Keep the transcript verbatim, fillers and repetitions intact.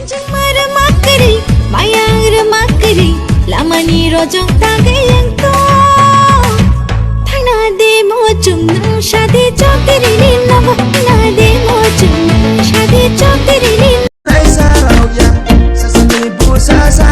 Chwngma rwma kwrwi, mayang rwma kwrwi, lamani rojong tagwi wngtong. Thangna de mo chwngno sadi chokri ni nogo, thangna de mo chwngno sadi chokri ni. Kaisa rok ya, sasani busa sa